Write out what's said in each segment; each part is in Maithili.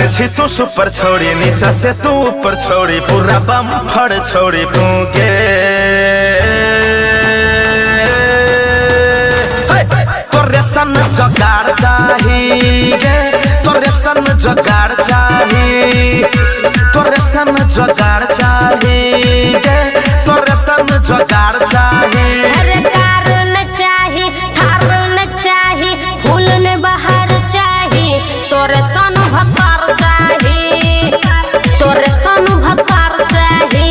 छी तू सुपर छोड़ी, नीचा से तू ऊपर छोड़ी, पूरा बम फड़ छोड़ी तू के। तोरे सन जोगाड़ चाही गे, तोरे सन जोगाड़ चाही, तोरे सन जोगाड़ चाही गे, तोरे सन जोगाड़ चाही। अरे कार न चाही, थार न चाही, फूल न बहार चाही, तोरे सन भतार चाही, तोरे सन भतार चाही।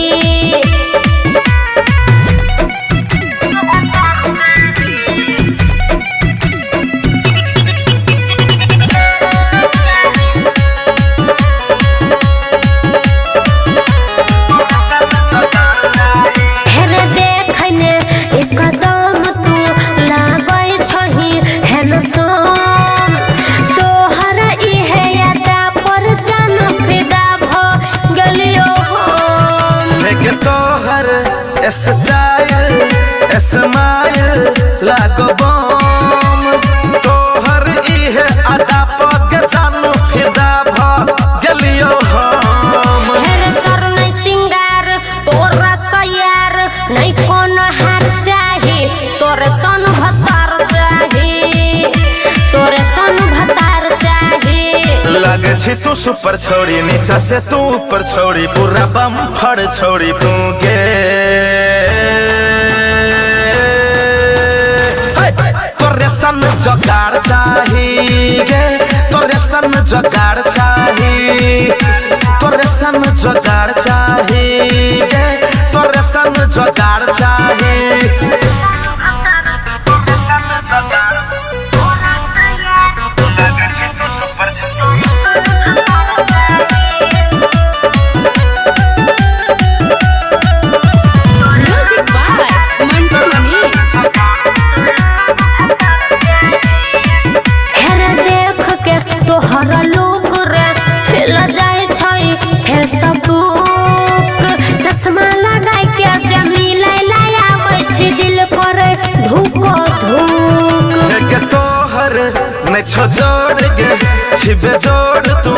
हेरे देखने एकदम तू लागै छही हैंडसम, तोहर इहे अदा पर जान फिदा भ गेलियो हम। देख तोहर स्टाइल स्माइल लागो बम, तोहर इहे अदा पग जानू फिदा भ गेलियो हम। हेरे सर नै सिंगार तोरा सयार नै कोनो हार चाही, तोरे सन भतार चाही, तोरे सन भतार चाही। लगे छी तू सुपर छोड़ी, नीचा से तू ऊपर छोड़ी, पूरा बम फड़ छोड़ी तू के। तोरे सन जोगाड़ चाही गे, तोरे सन जोगाड़ चाही, तोरे सन जोगाड़ चाही गे, तोरे सन जोगाड़ चाही। Music by Mantu Mani. हेरे देख के तोहर लोक रे हिल जाय छै फेसबुक, चश्मा लगाय के जमीला आबै छै दिल करे धूक धूक। देख तोहर नै छो जोड़ गे, छिबे जोड़ तू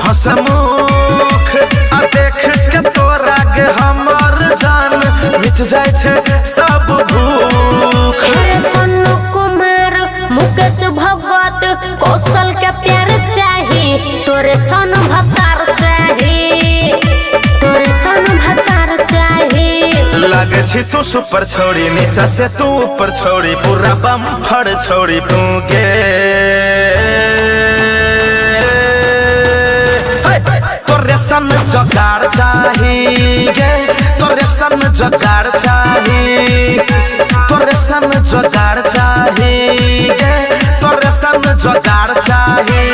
हंसमुख, आ देख के तोरा गे हमर जान मिट जाय छै सब भूख। हेरे सोनू कुमार मुकेश भगत कौशल के प्यार चाही, तोरे सन भतार चाही, तोरे सन भतार चाही। लगे छी तू सुपर छोड़ी, नीचा से तू ऊपर छोड़ी, पूरा बम फड़ छोड़ी तू के। तोरे सन जोगाड़ चाही गे, तोरे सन जोगाड़ चाही, तोरे सन जोगाड़ चाही गे, तोरे सन जोगाड़ चाही।